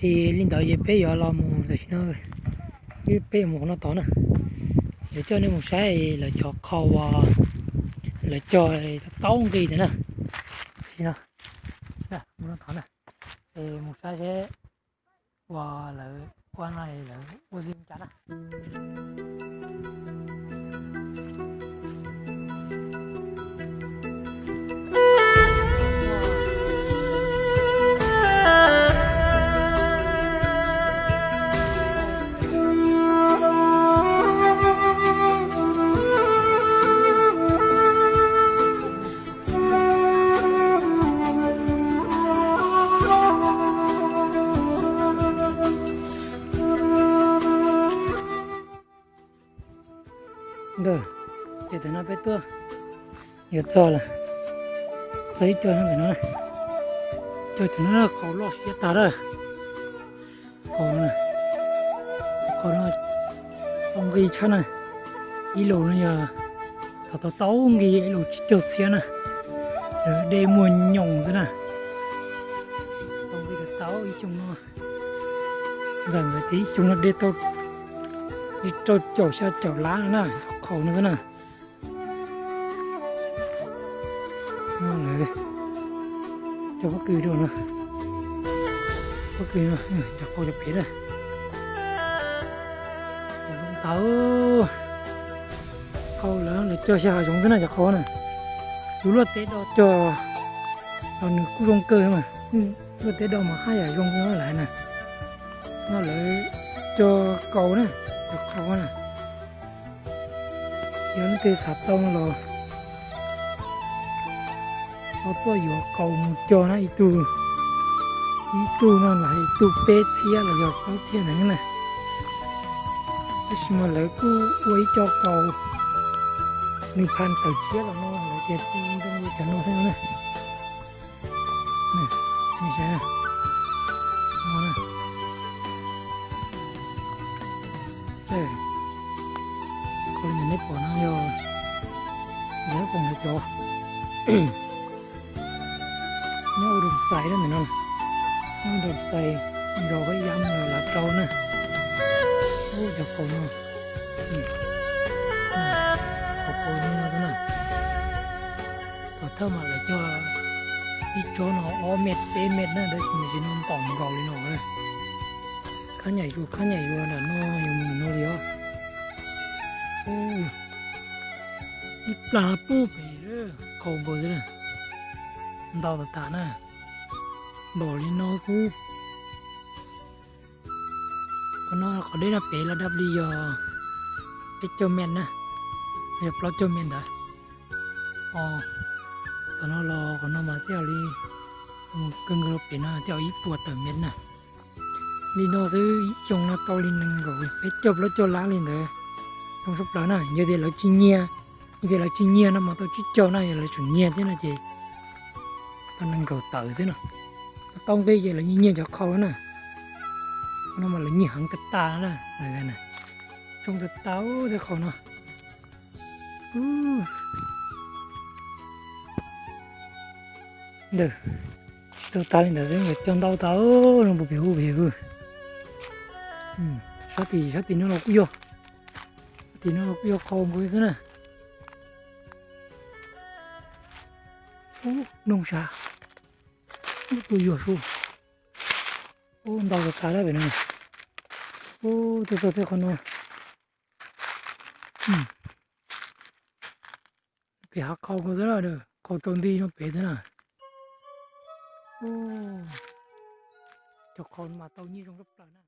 Ces li ntawd ces peb yuav los mus tam sim no, peb yuav mus qhov no tod na. Yuav coj nej mus saib lawv cov qhau uas lawv cog tau nqi ntawd na. Tam sim no mus no tod na, es mus saib seb uas lawv ua no lawv ua li cas na. Nkawd, ces tam no peb tuaj yuav txog lawm, txog ib co no, cov no qhau loj siab tag lawm. Qhau no, qhau no tau nqi tshaj na, ib lus no yog thaum tau tau nqi ib lus tsib caug txhiab na, lawv de muag nyoos xwb na. Tau nqi tau ib xyoo no, ntxawm nkawd tias ib xyoo no de tau li rau caum xya caum lab no na, qhau no xwb na. Cov pob kws rau no, pob kws no, cov qhau cov pem na. Tau, qhau lawv lawv cog xya hav zoov xwb na cov qhau na. Yus luaj teb do cog los nws kuj zoo kawg mas, luaj teb do mas haj yam zoo lawm na. No lawv cog kaus na, cov qhau na. Yog leej twg xav tau los ho tuaj yuav kaus mus cog na, ib tug, ib tug no los ib tug peb txhiab los yog plaub txhiab ntawd na. Tab sis mas lawv kuj ua ib co kaus nws pha tawm tshiab los no lawv tias tsis zoo li cov no thiab na. Qhov neb pom no yog lawv koom lawv cov nyob ua doo xais na no, nyob ua doo xais nrog peb yam no lav rau na. Ub, cov kaus no, qhov kaus no na, tom thawj mas lawv cog ib tsob no ob mev peb mev na, tab sis mas tsis no ntaus nkaus li no. Khab nyam yus, khab nyam yus nram no yus mus no li os. Ib plag pub pem qhau nkaus xwb na, ntau tas tas na, npaum li no xwb. Qhov no qhov deb no pem los dab li yog peb caug mev na, yog plaub caug mev ntawd. Os, qhov no los qhov no mas tej zaum li mus kawg nkaus pem no tej zaum ib puas tawm mev na. Li no xwb ib xyoo no tau li nees nkaum peb caug plaub caug lab li ntawd, zoo sab plaws na. Yog tias lawv tsis nyiag, yog tias lawv tsis nyiag no mas tau tsib caug na, yog lawv tseem nyiag thiab no ces tau nees nkaum tawm xwb no. Tau nqi ces lawv nyiag cov qhau na. Qhov no mas lawv nyiag heev tas tas na, zoo tas tas tej qhau no. Ntawd, tau tas li ntawd xwb, cog ntau tas no, puas phem hu phem hu. Sab tim, sab tim no los kuj yog, sab tim no los kuj yog qhau nkaus xwb na. Ub, noog sab, ub, tuaj yuag sub. Ub, ntau tas tas lawm pem no. Ub, tuaj txog tej qhov no. Pem hav qhau nkaus xwb na, qhau rau nti no pem xwb na. Cov qhau no mas tau nyiaj zoo sab plaws na.